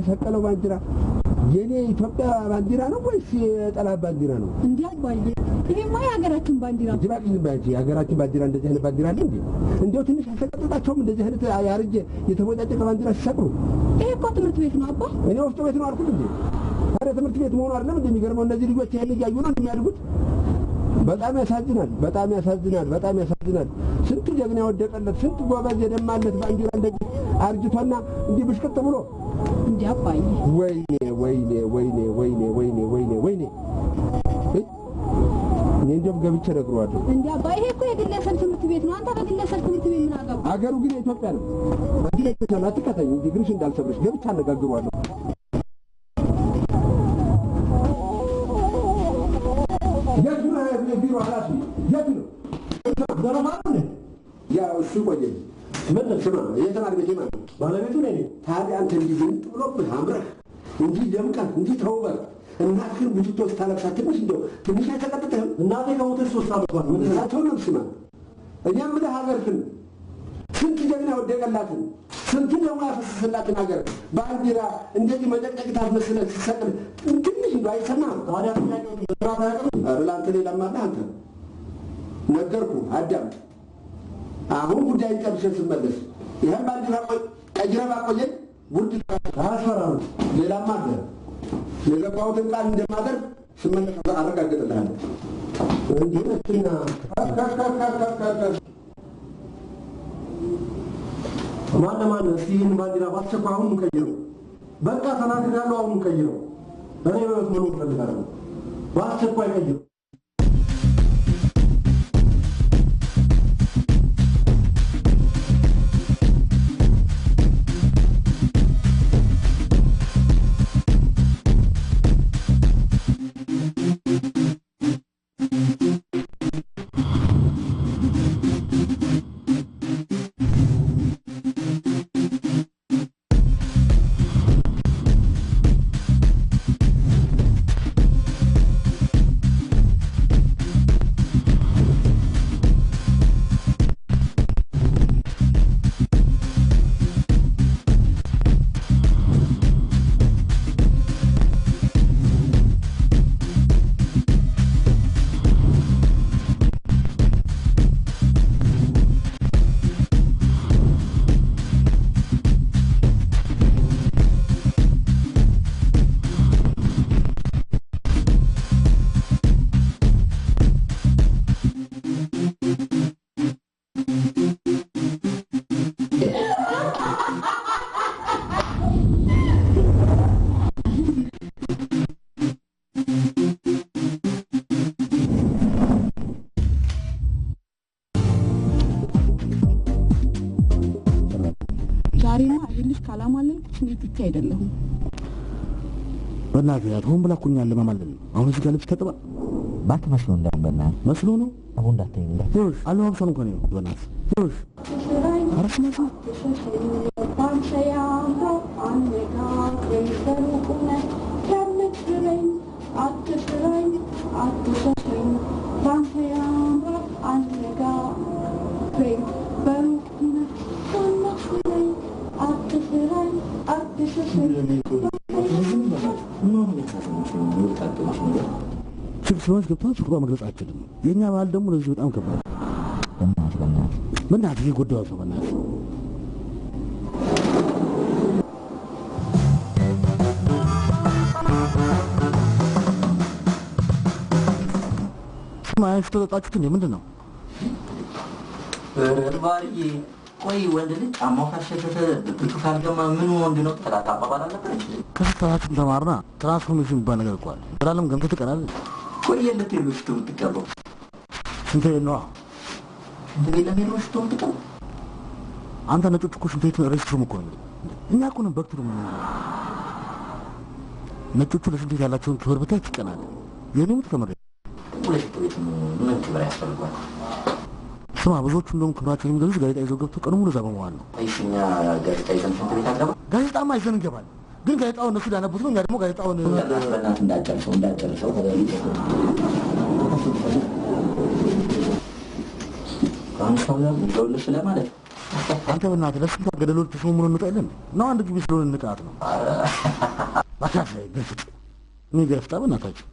የተሰቀለው ባንዲራ የኔ ኢትዮጵያ ባንዲራ ነው ወይስ የጠላት ባንዲራ ነው? እንዴ አባዬ፣ ይሄማ የሀገራችን ባንዲራ ነው። እባክሽ ዝም በይ አንቺ። የሀገራችን ባንዲራ እንደዚህ አይነት ባንዲራ አለ እንዴ? እንደው ትንሽ አልተቀጠጣቸውም? እንደዚህ አይነት ያረጀ የተቦጫጨቀ ባንዲራ ሲሰቅሉ። ይሄ እኮ ትምህርት ቤት ነው አባ። እኔ ወፍጮ ቤት ነው አልኩት እንዴ? ታዲያ ትምህርት ቤት መሆኑ አይደለም እንደሚገርመው እነዚህ ልጆች ይሄን እያዩ ነው እንደሚያድጉት። በጣም ያሳዝናል። በጣም ያሳዝናል። በጣም ያሳዝናል። ስንቱ ጀግና የወደቀለት ስንቱ ጎበዝ የደማለት ባንዲራ እንደዚህ አርጅቶና እንዲህ ብሽቅጥ ብሎ። እንዴ አባዬ፣ ወይኔ ወይኔ ወይኔ ወይኔ ወይኔ ወይኔ ወይኔ! እኔ እንደውም ገብቼ እነግረዋለሁ። እንዴ አባዬ፣ ይሄ እኮ የግለሰብ ትምህርት ቤት ነው። አንተ በግለሰብ ትምህርት ቤት ምን አገባህ? አገሩ ግን የኢትዮጵያ ነው። አንቺ ለኢትዮጵያ ነው። አትከተኝ እንጂ እግርሽ እንዳልሰብርሽ ገብቼ አነጋግረዋለሁ። የቱ ነው የቢሮ ኃላፊ? የቱ ነው? ዘረፋ ነው። ያው እሱ ቆየኝ። ምን ስማ፣ የተማሪ ቤቴ ማለት ነው። ባለቤቱ ነኝ። ታዲያ አንተ እንዲህ ዝንጥ ብሎብህ አምረህ እንዲህ ደምቀህ እንዲህ ተውበህ እናትህን ቡትቶ ስታለቅሳት ትንሽ እንደው ትንሽ አይሰቀጥጥህም? እናቴ ከሞተች 3 ዓመቷ ነው። ምን እሳቸውን ስማ፣ እኔ የምልህ ሀገርህን ስንት ጀግና ወደቀላትን ስንቱ ደግሞ ያፈሰስላትን ሀገር ባንዲራ እንደዚህ መጨቅጨቅ ታስመስለህ ስትሰቅል ትንሽ እንደው አይሰማህም? ታዲያ ጥያቄው መስራት አያውቅም? ኧረ ለአንተ ሌላም አለ። አንተ ነገርኩህ፣ አዳምጥ። አሁን ጉዳይን ጨርሼ ስመለስ ይህን ባንዲራ ቀይረህ ባቆየኝ ውርድ። አያስፈራም። ሌላም አለ። የገባሁትን ቃል እንደማደርግ ስመለስ አረጋግጥልሃለሁ። እንዲህ ነችና ማነ ማነ፣ እስኪ ይህን ባንዲራ በአስቸኳይ አሁን ቀይረው። በቃ ተናግሬያለሁ። አሁን ቀይረው። እኔ በሕይወት መኖር እፈልጋለሁ። በአስቸኳይ ቀይረው። ዛሬማ ይህ ልጅ ካላማለልኩት እኔ ቲቲ አይደለሁም። በእናትህ ያት ሆን ብላ እኮ እኛን ለማማለል ነው። አሁን እዚህ ጋር ልብስ ታጥባ እባክህ መስሎ እንዳሁን በእናትህ መስሎ ነው። አቡ እንዳትተኝ እንዳትተኝ። ይኸውልሽ አለባበሷን እንኳን ይኸው በእናትህ ይኸውልሽ። ኧረ ስማ ስማ፣ ባንተ ያምራል አነጋግረኝ በሩቅ ሆነህ ከምትለኝ አትፍራኝ አትሸሸኝ። ባንተ ያምራል አነጋግረኝ በሩቅ ሆነህ ከምትለኝ አትፍራኝ አትሸሸኝ። ችግር ስለሆነች ገብቷል። ፍቅሯ መግለጽ አትችልም። የእኛ ባህል ደግሞ ለዚህ በጣም ከባድ ነው። በእናትህ በእናትህ በእናትህ እየጎዳኋት ነው። በእናትህ ስማ፣ ያን ሽቶ ጠጣችሁት እንዴ? ምንድን ነው? ባርዬ፣ ቆይ ወንድ ልጅ ጫማው ካልሸተተ ብብቱ ካልገማ ምን ወንድ ነው? ጠላት አባባል አልነበረች? ከስህተታችን ተማርና ትራንስፎርሜሽን የሚባል ነገር እኮ አለ። ዘላለም ገምተህ ትቀራለህ። ቆይ የለት ሄዶ ሽቶ የምትቀባው? ሽንት ቤት ነዋ። ሽንት ቤት ለመሄድ ነው ሽቶ የምትቀባው? አንተ ነጮች እኮ ሽንት ቤት restroom እኮ ነው የሚሉት። እኛ እኮ ነን በክትሩ የምንለው። ነጮቹ ለሽንት ቤት ያላቸውን ክብር ብታይ ትቀናለህ። የኔ ምት ተመረ ለሽንት ቤት ምን ክብር ያስፈልጓል? ስማ፣ ብዙዎቹ እንደውም ክብራቸውን የሚገዙት ጋዜጣ ይዘው ገብተው ቀኑ ሙሉ እዛ በመዋል ነው። እሺ እኛ ጋዜጣ ይዘን ሽንት ቤት አንገባ? ጋዜጣማ ይዘን እንገባለን። ግን ጋዜጣውን እነሱ ሊያነቡት ነው። እኛ ደግሞ ጋዜጣውን በእናትህ በእናትህ እንዳትጨርሰው እንዳትጨርሰው። አሁን ሰው ጋር ይዘውልሽ ለማለት አንተ በእናትህ ለስንት ገደሎች ተሾሙን እንውጣ የለ እንዴ? ነው አንድ ግቢ ስለሆነ ንቃት ነው። ባካፍ ገፍጥ እኔ ገፍጣ በእናታችሁ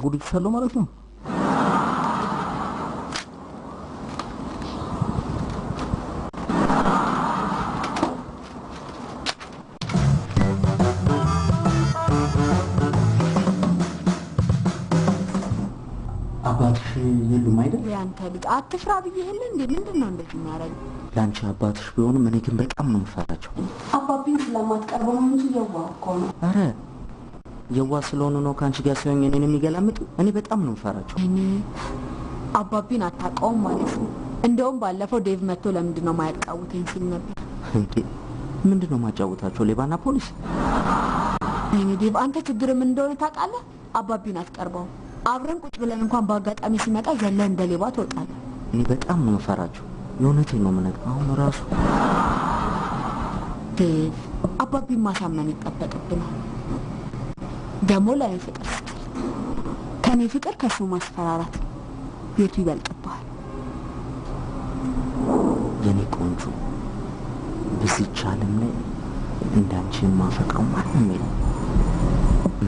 ጉድቻለሁ ማለት ነው። አባትሽ የሉም አይደል? ያንተ ልጅ አትፍራ ብዬሽ የለ እንዴ? ምንድነው እንደዚህ የሚያደርገው? ላንቺ አባትሽ ቢሆንም እኔ ግን በጣም ነው የምፈራቸው። አባቢን ስለማትቀርበው ነው እንጂ የዋህ እኮ ነው። አረ የዋ ስለሆኑ ነው ካንቺ ጋር ሲሆን እኔን የሚገላምጡ። እኔ በጣም ነው የምፈራቸው። እኔ አባቢን አታውቀውም ማለት ነው። እንደውም ባለፈው ዴቭ መጥቶ ለምንድን ነው የማያጫውተኝ ሲል ነበር። እንዴ ምንድን ነው የማጫውታቸው? ሌባና ፖሊስ? እኔ ዴቭ አንተ ችግር ምን እንደሆነ ታውቃለህ? አባቢን አትቀርበውም። አብረን ቁጭ ብለን እንኳን በአጋጣሚ ሲመጣ ዘለህ እንደ ሌባ ትወጣለህ። እኔ በጣም ነው የምፈራቸው። የእውነቴን ነው የምነግርህ። አሁን ራሱ ዴቭ አባቢን ማሳመን ይጠበቅብናል። ደግሞ ለእኔ ፍቅር ስትል ከኔ ፍቅር ከሱ ማስፈራራት የቱ ይበልጥብሃል? የኔ ቆንጆ በዚህች ዓለም ላይ እንዳንቺ የማፈቅረው ማንም የለም።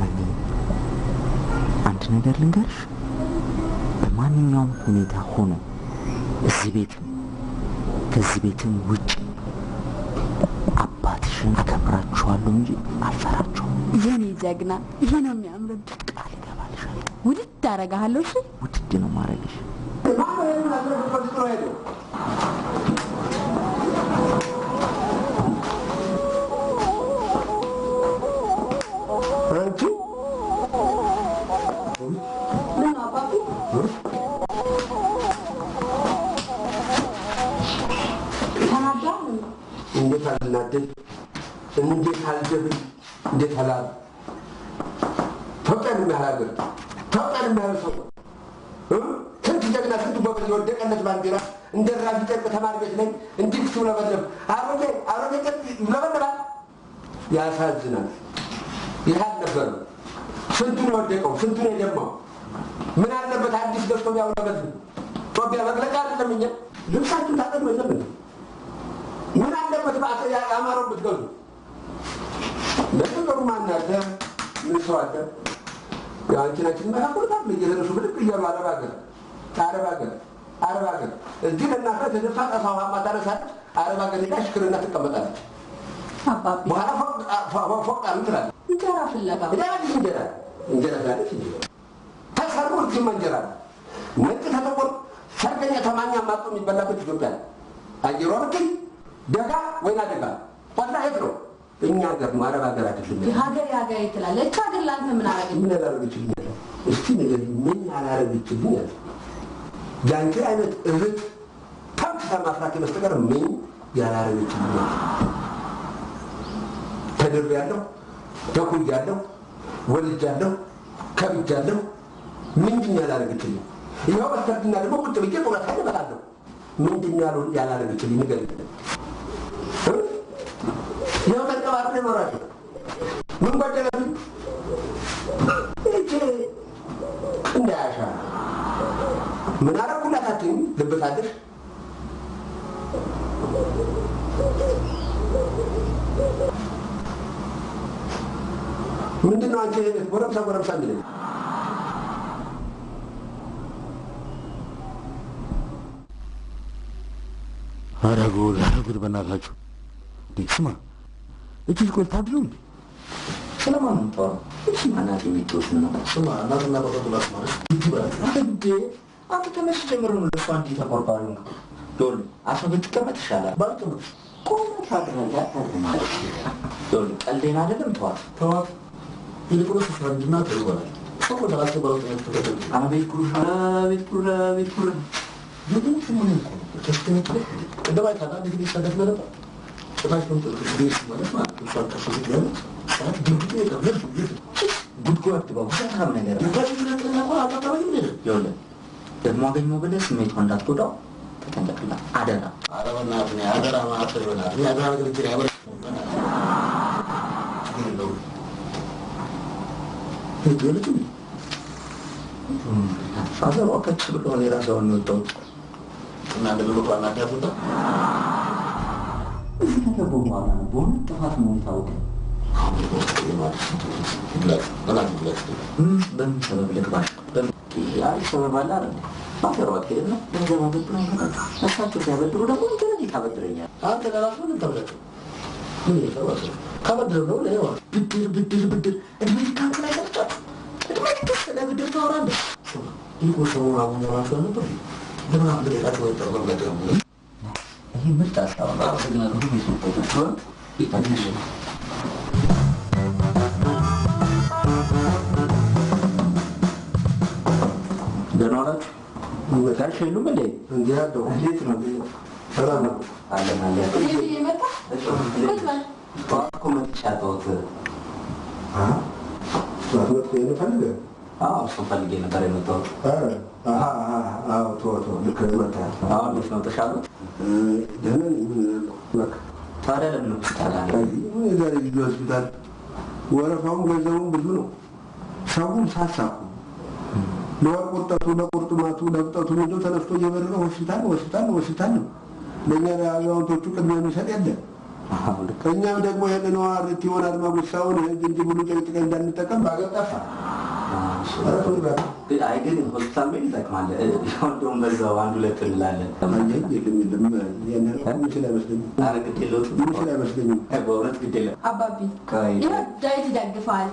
መኒ አንድ ነገር ልንገርሽ፣ በማንኛውም ሁኔታ ሆኖ እዚህ ቤትም ከዚህ ቤትም ውጭ አባትሽን አከብራችኋለሁ እንጂ አልፈራቸውም። የኔ ጀግና፣ ይሄ ነው የሚያምርብህ። ቃል እገባልሻለሁ። ውድድ አደርግሃለሁ። እሺ ውድድ ነው ማረግሽ። አንቺ ምን አባቢ ተናዳል? እንዴት አልናደድ፣ እንዴት አልደብል፣ እንዴት አላል ኢትዮጵያን የሚያህል ሀገር፣ ኢትዮጵያን የሚያህል ሰው፣ ስንት ጀግና ስንት ጎበዝ የወደቀለት ባንዲራ እንደ ራፊ ጨርቅ ተማሪ ቤት ላይ እንዲህ ሲውለበለብ አሮጌ አሮጌ ጨርቅ ይውለበለባል። ያሳዝናል። ይህ አልነበረም። ስንቱን የወደቀው ስንቱን የደማው። ምን አለበት አዲስ ገዝቶ ቢያውለበልብ? ጦቢያ መግለጫ አይደለም። እኛ ልብሳችሁ ታጠቡ የለም እንዴ? ምን አለበት ያማረው ብትገዙ? ለነገሩ ማን አለ? ምን ሰው አለ? ያው አንቺን አንቺን መካከል እየተነሱ ብድግ እያሉ አረብ ሀገር አረብ ሀገር አረብ ሀገር እዚህ ለእናቷ የተደፋ ጠፋ ውሃ ማታነሳለች። አረብ ሀገር ሄዳ ሽክርና ትቀመጣለች። አባቢ በኋላ ፎቅ አሉ ትላለች። እንጀራ ፍለጋ እንጀራ እንጀራ እንጀራ ትላለች። ተሰሩ እዚህማ እንጀራ ነው። ነጭ ተጥቁር ሰርገኛ ተማኛ ማጦ የሚበላበት ኢትዮጵያ ነው። አየሯ ብትይ ደጋ ወይና ደጋ ቆላ የት ነው? እኛ ሀገር ነው፣ አረብ ሀገር አይደለም። የሀገር የሀገር ትላለህ። እች ሀገር ለአንተ ምን አደረገች? ምን አላደረገችልኝ አለ። እስቲ ንገሪኝ፣ ምን አላደረገችልኝ አለ። ያንቺ አይነት እህት ተምሳ ማፍራት በስተቀር ምን ያላደረገችልኝ አለ። ተድሬያለሁ፣ ተኩያለሁ፣ ወልጃለሁ፣ ከብጃለሁ። ምንድን ነው ያላደረገችልኝ? ይኸው በስተርጅና ደግሞ ቁጭ ብዬ ጡረታ እበላለሁ። ምንድን ነው ያላደረገችልኝ ንገሪኝ። ይኸው ተንቀባርሬ እኖራለሁ። ምን ጎደለብኝ? ይህቺ እንዳያሻ ምን አደረኩላት አትይም? ልብታለሽ ምንድን ነው አንቺ ጎረምሳ ጎረምሳ የሚለኝ? ኧረ ጉድ ኧረ ጉድ በእናታችሁ። ስማ እቺ ልጅ ቆይ ልታብድ ነው እንዴ? ስለማን ነው የምታወራው? እቺ ማናት የሚትወስን ነው? ስማ እናትና አባቷ ላስማርሽ ግድ ይበላል። እንዴ አንተ ተመች ጀምሮ ነው ለእሷ እንዲህ ተቆርቋሪ ሆንክ? ይኸውልህ አርፈህ ብትቀመጥ ይሻላል። ባልቀመጥ ቆመህ ታድራለህ። ይኸውልህ ቀልዴን አይደለም ተዋት ተዋት። ይልቁንስ ፈረንጅና ተው ይበላል። ሰው ተላስገባው ተከተል። አቤት ጉድ አቤት ጉድ አቤት ጉድ። የሞቱ ምን እኮ ነው ተስተካክለ ቅድም አይተሃል አንድ ጊዜ ሰደፍ ነበር። ጭራሽ ነው ጥሩ ማለት ማለት እሷን ከፍ ዝቅ ያለች ሰዓት ድርጊቱ የቀረ ጉድጓድ ግባ። ውሸታም ነገር ነው። ይኸውልህ ደግሞ አገኘሁ ብለህ ስሜቷን እንዳትጎዳው ተጠንቀቅላት አደራ። ኧረ በእናትህ እኔ አደራ ማለት ነው በእናትህ እኔ አደራ ነገር እጄን አይበላም። ችግር የለውም። ሄድ የለችም እንዴ? ፋዘሯ ከች ብሎ እኔ እራሱ አሁን ነው የወጣሁት። እና እንደምልኳ አናዳት ወጣ። እዚህ ከገባሁ በኋላ ነው በእውነት ጥፋት መሆኑ የታወቀኝ። በምን ሰበብ ልግባሽ? አሪፍ ሰበብ አለ አይደል? ባገሯ ትሄድና ገንዘብ አበድረኝ ይላል። እሳቸው ሲያበድሩ ደግሞ አንተ ለኔ ታበድረኛለህ። አንተ ለራስህ ምን ታበድራለህ? ምን እየተባለ ካበድረው ነው ለኔ ማለት ብድር ብድር ብድር እድሜ ልክ አንተን አይሰለቻችሁም? እድሜ ልክ ስለ ብድር ታወራለህ። ይህ እኮ ሰሞኑን አሞኝ እራሱ አልነበር? ለምን አንድ ደቂቃ ወይ ጠርበል ገደሙ? ይሄ ምርጥ ሀሳብ ነው። አመሰግናለሁ። ደህና ዋላችሁ? ጋሽ የሉም እንዴ? እንዲህ ያለው እንዴት ነው? ሰላም ነው። አለን አለን። ዴቭዬ መጣ? ቁጭ በል። ጠዋት እኮ መጥቼ አጣሁት። ጠዋት መጥቶ ይሄን ፈልገህ? አዎ እሱን ፈልጌ ነበር የመጣሁት። ኧረ አሃ አዎ ተወው ተወው ልክ ነህ መጥተሃል። አሁን እንዴት ነው ተሻሎት? ደህና ነኝ። ምን እላለሁ እባክህ። ታዲያ ለምን ሆስፒታል አለ? አይ የዛሬ ልጅ ሆስፒታል ወረፋውም ገንዘቡም ብዙ ነው። ሰውም ሳሳ እኮ ለወር ቁርጠቱ ለቁርጥማቱ ለብጠቱ ምንድነው ተነስቶ እየበረረ ሆስፒታል ሆስፒታል ሆስፒታል ነው። ለእኛ ለአዛውንቶቹ ቅድሚያ የሚሰጥ የለም። እኛም ደግሞ ይህንን አርቲውን አድማጉሳውን ዝንጅብሉ ጨቅጭቀን እንዳንጠቀም በአገር ጠፋ። ኧረ ተው እባክህ። አይ ግን ሆስፒታል መሄድ ይጠቅማል። እንደውም በዛው አንድ ሁለት እንላለን። አየህ የለም የለም ያን ያህል እኮ የምችል አይመስለኝም። ኧረ ግድ የለውም። የምችል አይመስለኝም። በእውነት ግድ የለም። አባቢ ቆይ ይኸው ዳዊት ይደግፈሃል።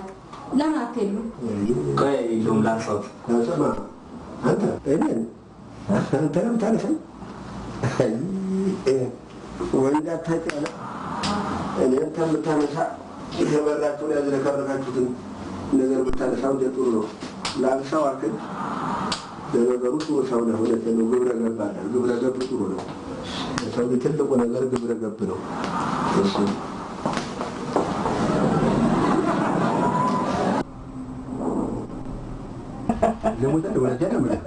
ለምን አትሄዱም? ቆይ እንደውም ላንሳውት። ስማ አንተ እኔን አንተ ነው የምታነሳኝ? አይ ወንድ አታውቂ አለ። እኔን ከምታነሳ የበላችሁን ያዝረከረካችሁትን ነገር ብታነሳው እንደ ጥሩ ነው። ላንሳው አልከኝ። ለነገሩ ጥሩ ሰው ነህ። እውነቴን ነው። ግብረ ገብ አለ። ግብረ ገብ ጥሩ ነው። ለሰው ልጅ ትልቁ ነገር ግብረ ገብ ነው። እሺ ለሞተ ለወላጅ ነው የምልህ።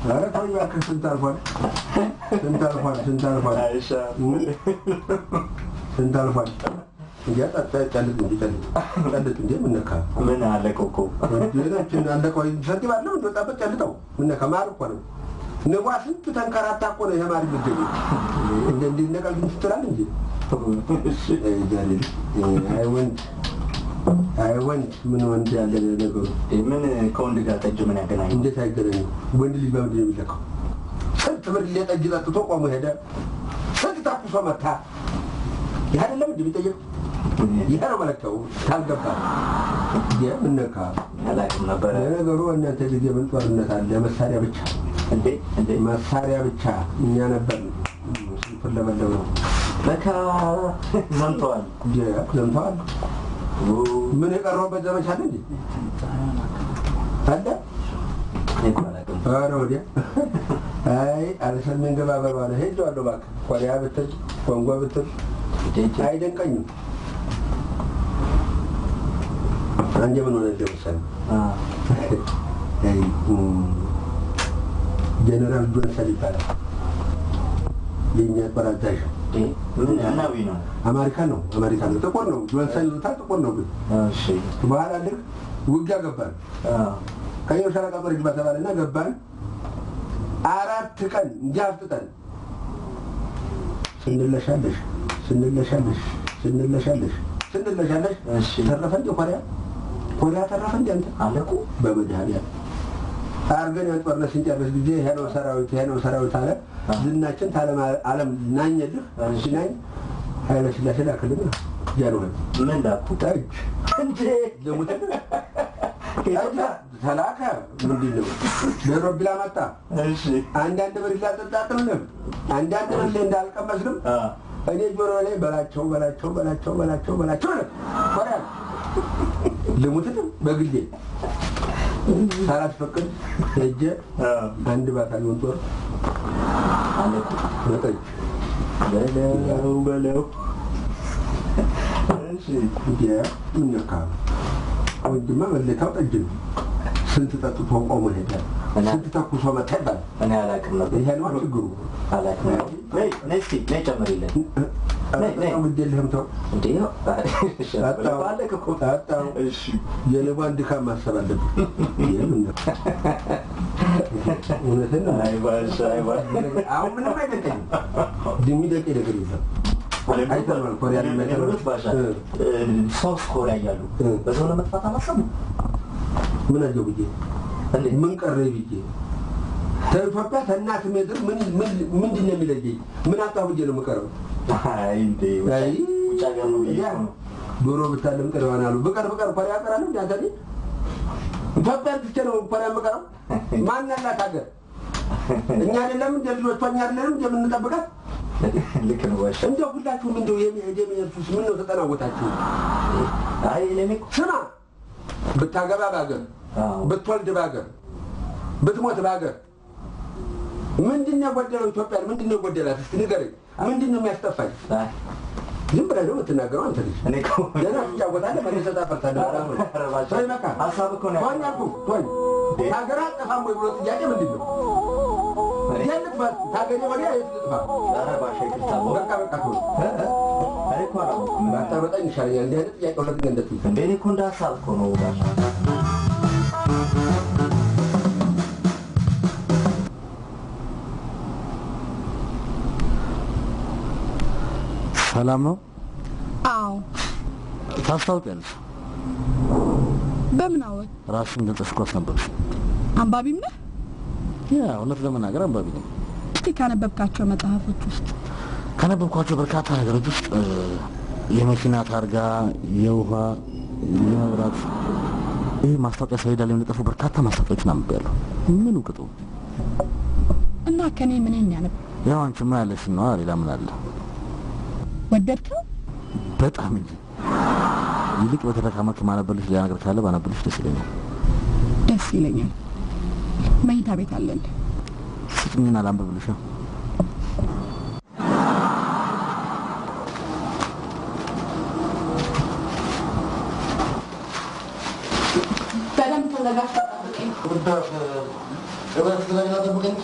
ኧረ ተወኝ እባክህ። ስንት አልፏል፣ ስንት አልፏል፣ ስንት አልፏል፣ ስንት አልፏል። እንዲያ ጠጣ ጨልጥ እንጂ ጨልጥ ጨልጥ እንጂ ምን ነካ? ምን አለቀው እኮ ሌላችን አለቀው። ሳንቲም አለው እንደወጣበት ጨልጠው። ምን ነካ? ማር እኮ ነው። ንቧ ስንት ተንከራታ እኮ ነው ይሄ ማር የሚገኘው። እንደ እንዲነቀል ግን ስትላል እንጂ አይ ወንድ አይ ወንድ ምን ወንድ ያለ ነገሩ ምን ከወንድ ጋር ጠጅ ምን ያገናኛል? እንዴት አይገናኝም? ወንድ ልጅ በምንድን ነው የሚለካው? ስንት ብርሌ ጠጅ ጠጥቶ ቆሞ ሄደ። ስንት ተኩሶ መታ። ይህ አይደለም እንደ የሚጠየቀው? ይሄ ነው መለኪያው። ካልገባ ምን ነካ? አላውቅም ነበረ። ለነገሩ እናንተ ጊዜ ምን ጦርነት አለ? መሳሪያ ብቻ እንዴ እንዴ መሳሪያ ብቻ። እኛ ነበር ስንቱን ለበለብ ነው። ለካ ዘምተዋል ዘምተዋል። ምን የቀረውበት ዘመቻ አለ እንዴ? አለ? እኔ እኮ አላውቅም። ኧረ ወዲያ አይ አልሰሜን ገባ በለው አለ። ሄጄዋለሁ እባክህ። ኮሪያ ብትል ኮንጎ ብትል አይደንቀኝም። አንዴ ምን ሆነ መሰለህ? ጀነራል ጆንሰን ይባላል የእኛ ጦር አዛዥ። ምናዊ ነው? አሜሪካን ነው አሜሪካን ነው። ጥቁር ነው። ጆንሰን ይሉታል። ጥቁር ነው ግን እሺ በኋላ ልክ ውጊያ ገባን። ከኛው ሻለቃ ጦር ይግባ ተባለና ገባን። 4 ቀን እንዲህ አፍጥጠን ስንለሻለሽ ስንለሻለሽ ስንለሻለሽ ስንለሻለሽ ተረፈ እንደ ኮሪያ ኮሪያ ተረፈ እንደ አንተ አለቁ በመድኃኒዓለም አድርገን ያን ጦርነት ስንጨርስ ጊዜ ይሄ ነው ሰራዊት ይሄ ነው ሰራዊት አለ። ዝናችን ታለም ዓለም ናኘልህ ሲናኝ ኃይለ ሥላሴ ላክልን ጃንሆይ ምን ላኩ? ጠጅ እንዴ ልሙት ተላከ። ምንድን ነው ዶሮ ቢላ መጣ። እሺ አንዳንድ ብርሌ አልጠጣጥንም፣ አንዳንድ ብርሌ እንዳልቀመስንም እኔ ጆሮ ላይ በላቸው በላቸው በላቸው በላቸው በላቸው አለ። ኮሪያ ልሙትንም በግሌ ሳላስፈቅድ ሄጄ አንድ ባታሊዮን ጦር አለቁ። በጠጅ በለው በለው። እሺ እንዴ ምን ነካ? ወንድማ መለካው ጠጅ ነው። ስንት ጠጥቶ ቆሞ ሄደ፣ ስንት ተኩሶ መታ ይባላል። እኔ አላውቅም ነበር። ይሄ ነው ችግሩ። አላውቅም ነበር። ነይ ነይ እስኪ ነይ ጨምሪልን። ነይ ነይ ግድ የለህም ተው። እንዴ ጠጣው አለቀ እኮ። ጠጣው። እሺ የንቧን ድካም ማሰብ አለብህ። ይሄ ምን ነው? እውነትህን ነው። አይ ባሻ አይ ባሻ አሁን ምንም አይደቀኝም። የሚደቀኝ ነገር የለም። አይተነዋል። ኮሪያን እኔ ባሻ ሶስት ኮሪያ እያሉ በሰው ለመጥፋት አላሰቡም። ምን አየሁ ብዬ እንዴ ምን ቀረኝ ብዬ ከኢትዮጵያ ከእናት ምድር ምን ምን ምንድን ነው የሚለየኝ? ምን አጣሁ ብዬ ነው የምቀረው? አይ እንዴ አይ ውጭ ሀገር ነው ብዬ እኮ ነው። ዶሮ ብታለም ጥሬዋን አሉ። ብቀር ብቀር ኮሪያ እቀራለሁ። እንደ አንተ እኔ ኢትዮጵያን ትቼ ነው ኮሪያ የምቀረው? ማን ያላት ሀገር? እኛ አይደለም እንደ ልጆቿ እኛ አይደለንም እንደምንጠብቃት? ልክ ነው ባሻ። እንደው ሁላችሁም እንደው የሚሄድ የሚሄድ ሱስ ምን ነው ተጠናወታችሁ? አይ እኔ እኮ ስማ፣ ብታገባ በሀገር ብትወልድ በሀገር ብትሞት በሀገር ምንድን ነው የጎደለው? ኢትዮጵያን ምንድን ነው የጎደላት? እስኪ ንገረኝ። ምንድን ነው የሚያስጠፋኝ? አይ ዝም ብለህ ነው የምትናገረው አንተ ልጅ። እኔ እኮ ገና ትጫወታለህ፣ መልሰህ ታፈርሳለህ። ኧረ ባሻ ተወኝ በቃ ሀሳብ እኮ ነው ተወኝ አልኩህ፣ ተወኝ። ከሀገር አትጠፋም ወይ ብሎ ጥያቄ ምንድን ነው? የት ልጥፋ? ከሀገሬ ወዲያ የት ልጥፋ? ኧረ ባሻ ይቅርታ። በቃ በቃ ተወኝ። እኔ እኮ አላወኩም። ባታመጣኝ ይሻለኛል። እንዲህ አይነት ጥያቄ ሁለተኛ እንዳትጠይቅ። እንዴ እኔ እኮ እንደ ሀሳብ እኮ ነው ባሻ። ሰላም ነው? አዎ። ታስታውቂያለሽ? በምን አወቅ? ራስሽን ገልጸሽ እኮ አስነበብሽ። አንባቢም ነህ? ያ እውነት ለመናገር አንባቢ ነኝ። እስቲ ካነበብካቸው መጽሐፎች ውስጥ ካነበብኳቸው በርካታ ነገሮች ውስጥ የመኪና ታርጋ፣ የውሃ፣ የመብራት፣ ይህ ማስታወቂያ ሰሌዳ ላይ የሚለጠፉ በርካታ ማስታወቂያዎችን አንብቤያለሁ። ምኑ ቅጡ? እና ከኔ ምን ያነብ? ያው አንቺማ ያለሽን ነዋ፣ ሌላ ምን አለ? ወደድከው? በጣም እንጂ። ይልቅ በትረካ መልክ ማነበልሽ ሌላ ነገር ካለ ባነበልሽ ደስ ይለኛል። ደስ ይለኛል። መኝታ ቤት አለን። ስጭኝና ላንብብልሽ። በደንብ ተዘጋጅተህ ጠብቀኝ። ጠብቀኝ።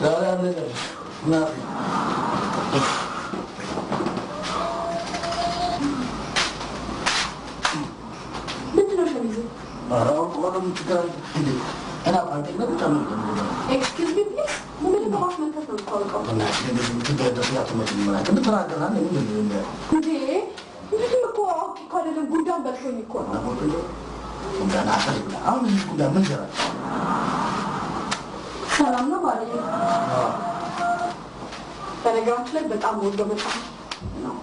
ዛሬ አለቀልሽ እናቴ። ምንድን ነው ሸሚዝ? Excuse me please። ምንድን ነው ማስመልከት ነው የምታወቀው? እንዴ ምንም እኮ አውቄ እኮ አይደለም፣ ጉንዳን በልቶኝ እኮ ነው። ሰላም ነው ባልዬ? በነገራችን ላይ በጣም ወዶ መጽሐፍ ነው።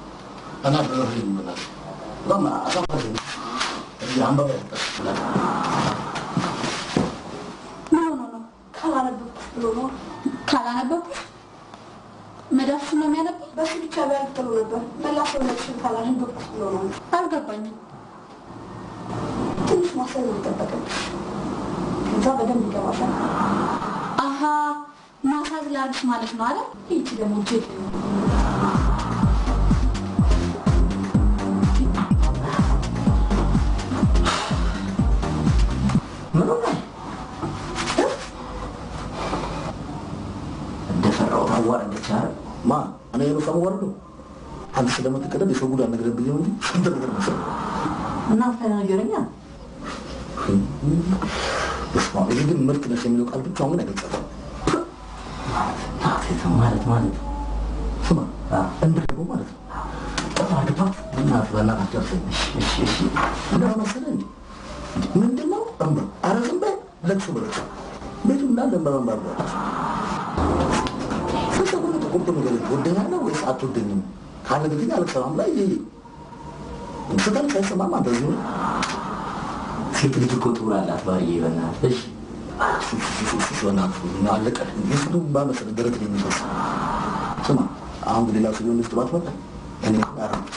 ምን ሆኖ ነው? ካላነበብኩሽ ብሎ ነው። ካላነበብኩሽ መዳፍሽ ነው የሚያነበው? በሱ ብቻ ቢያልቅ ጥሩ ነበር። መላ ሰውነትሽን ካላነበብኩሽ ብሎ ነው። አልገባኝም። ትንሽ ማሰብ ነው የሚጠበቅብሽ። ከዛ በደንብ ይገባሻል። አሀ ማሳዝ ላድርግሽ ማለት ነው አይደል? ይቺ ደግሞ ጅል። ምን ሆነ? እንደፈራሁት አዋረደች አይደል? ማ እኔ ሩቅ ወርዶ አንተ ስለምትቀደም የሰው ጉድ አልነግርህም ብዬ ነው እንጂ ስንት ነገር መሰለህ። እናንተ ነገረኛ። በስመ አብ። ይሄ ግን ምርጥ ነሽ የሚለው ቃል ብቻውን ግን አይገልጻትም። ማለት ማለት ስማ እንደ ማለት ነው። ጠፋ ግፋት እናት በእናትህ አትጨርሰኝ። እሺ እሺ እንደዛ መሰለህ እንዴ? ምንድን ነው እምባ? ኧረ ዝም በል ለቅሶ በለቅሶ ቤቱ እንዳለ እምባ በእምባ አድርጓል። ተቆርጦ ተቆርጦ ነገር ትወደኛለህ ወይስ አትወደኝም? ካለ ግን አልሰማም ላይ ይሄ ስታልቅ አይሰማም። አንተ እዚሁ ሴት ልጅ እኮ ጥሩ አላት ባርዬ፣ በእናትህ እሺ። አለቀ። የስንቱ ባመሰለ ደረት ነው የሚፈስ። ስማ አሁን ሌላ ሰው ቢሆን ልጅ ባትመጣ እኔ አረምኩት።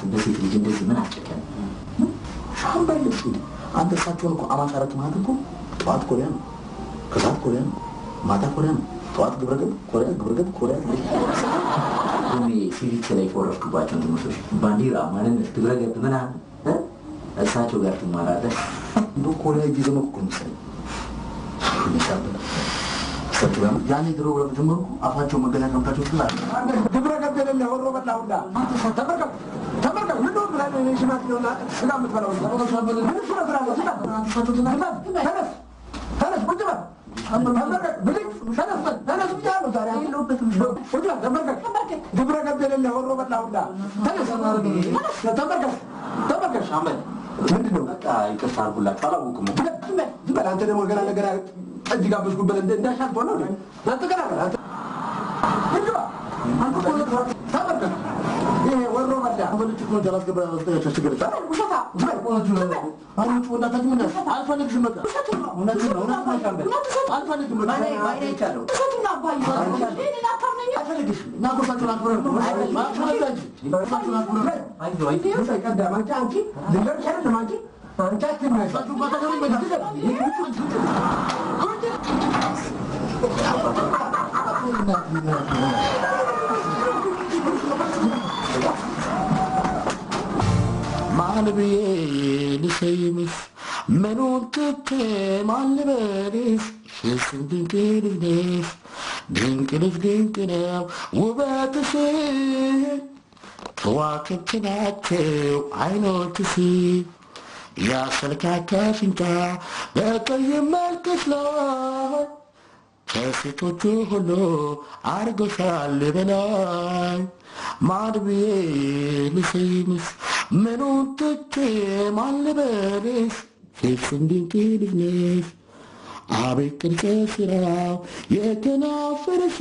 በሴት ልጅ እንደዚህ ምን አስጨከነ? ሻምበል እሺ፣ አንተ እሳቸውን እኮ አማካረት ማለት እኮ ጠዋት ኮሪያ ነው፣ ከሰዓት ኮሪያ ነው፣ ማታ ኮሪያ ነው፣ ጠዋት ግብረገብ ኮሪያ፣ ግብረገብ ኮሪያ። እኔ ሲቪክስ ላይ የፎረፍኩባቸውን ትምህርቶች ባንዲራ፣ ማንነት፣ ግብረገብ ምናምን እሳቸው ጋር ትማራለህ። እንደው ኮሪያ እጅ ዘመኩ እኮ መሰለኝ። ሻምበል እሳቸው ጋር ያኔ ድሮ ጀመርኩ። አፋቸው መገናኛ ከምታቸው ትላለህ። ግብረገብ የሌለ ወሮ በላ ሁላ ተመልከት ተመልከት። ምን ነው ብለህ ነው ሽማግሌውና ስጋ የምትበላው? ምን ስራ ስራ ስጋ ተነስ ተነስ፣ ቁጭ በል ተመልከት፣ ብድግ ተነስ ተነስ ብያለሁ ዛሬ ቁጭ በል ተመልከት። ግብረገብ የሌለ ወሮ በላ ሁላ ተነስ ተመልከት ተመልከት። ሻምበል ምንድን ነው? በቃ ይቅርታ አድርጉላችሁ፣ አላወኩም። ዝም በል አንተ ደግሞ ገና ለገና ጠጅ ጋበዝኩበት እንዳሻል ሆነ አንተ ገና አንተ ቁጭ በል አንተ ተመልከት። ይሄ ወሮ በላ ማን ብዬ ልሰይምሽ? ምኑን ትቼ ማን ልበልሽ? ፍጹም ድንቅ ልጅ ነሽ፣ ድንቅ ልጅ ድንቅ ነው ውበትሽ፣ ከዋክብት ናቸው አይኖችሽ፣ ያሰልካካ አፍንጫ በቀይ መልክሽ ላይ ከሴቶቹ ሁሉ አርጎሻል በላይ። ማን ብዬ ልሰይምሽ? ምኑን ትቼ ማን ልበልሽ? ፍጹም ድንቅ ልጅ ነሽ፣ አቤት ቅርጽ ስራው የከናፈርሽ።